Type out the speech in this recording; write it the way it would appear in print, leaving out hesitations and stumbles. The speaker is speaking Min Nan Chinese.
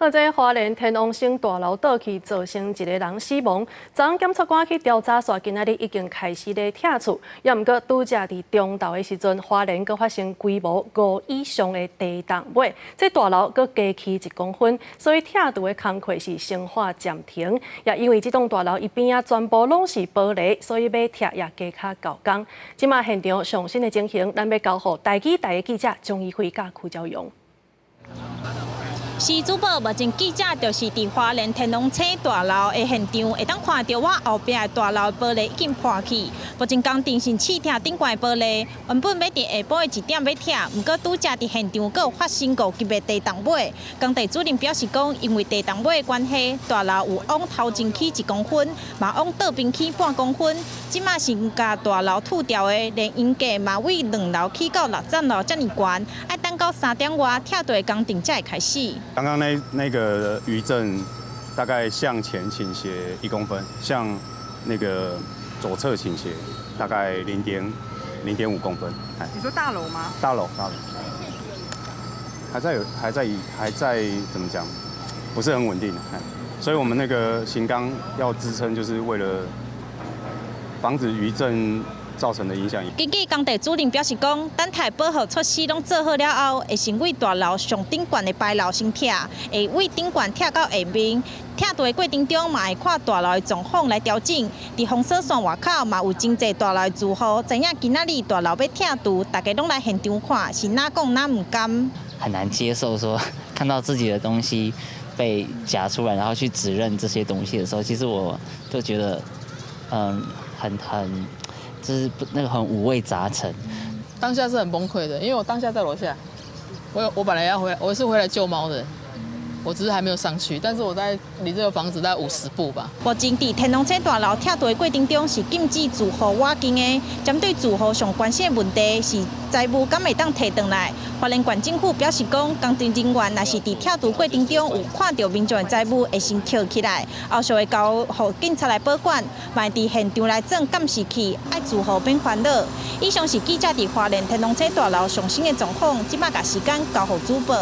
啊，這花蓮天王星大樓倒去，造成一个人死亡。昨昏檢察官去調查，煞今仔日已經開始咧拆除。也毋過拄才佇中晝的時陣，花蓮閣發生規模五以上的地動尾，這大樓閣加起1公分，所以拆除的工課是先予暫停。也因為這棟大樓伊邊仔全部攏是玻璃，所以欲拆也加較厚工。這馬現場上新的情形，咱欲交予台語台的記者鍾怡輝佮區昭陽。是主播，目前記者就是佇花蓮天王星大樓的現場，會當看著我後壁的大樓玻璃已經破去。目前工程是試拆頂懸玻璃，原本欲佇下晡的1點欲拆，毋過拄才佇現場閣有發生5級的地動尾。工地主任表示講，因為地動尾的關係，大樓有往頭前起1公分，嘛往倒邊起半公分。這馬是共大樓吐掉的，連鷹架嘛為2樓起到63樓遮爾懸，愛等到3點外拆除的工程才會開始。剛剛那個餘震大概向前傾斜1公分，向那個左側傾斜大概0.5公分。你說大樓嗎？大樓，大樓，還在有，還在，還在怎麼講？不是很穩定，所以我們那個型鋼要支撐，就是為了防止餘震造成的影響。根據工地主任表示講，等待保護措施攏做好了後，會先為大樓上頂懸的牌樓先拆，會為頂懸拆到下面。拆除的過程中，嘛會看大樓的狀況來調整。佇封鎖線外口嘛有真濟大樓的住戶，知影今仔日大樓欲拆除，大家攏來現場看，是哪講哪毋甘。很難接受，說看到自己的東西被夾出來，然後去指認這些東西的時候，其實我都覺得，很。就是那個很五味雜陳。當下是很崩潰的，因為我當下在樓下，我本來要回來，我是回來救貓的，我只是還沒有上去，但是我在離這個房子大概50步吧。目前佇天王星大樓拆除的過程中，是禁止住戶倚近的。針對住戶上關心的問題是財物敢會當提轉來。花蓮縣政府表示講，工程人員若是佇拆除過程中有看著民眾的財物，會先抾起來，後續會交予警察來保管，嘛會佇現場來裝監視器，愛住戶免煩惱。以上是記者佇花蓮天王星大樓上新的狀況，這馬共時間交予主播。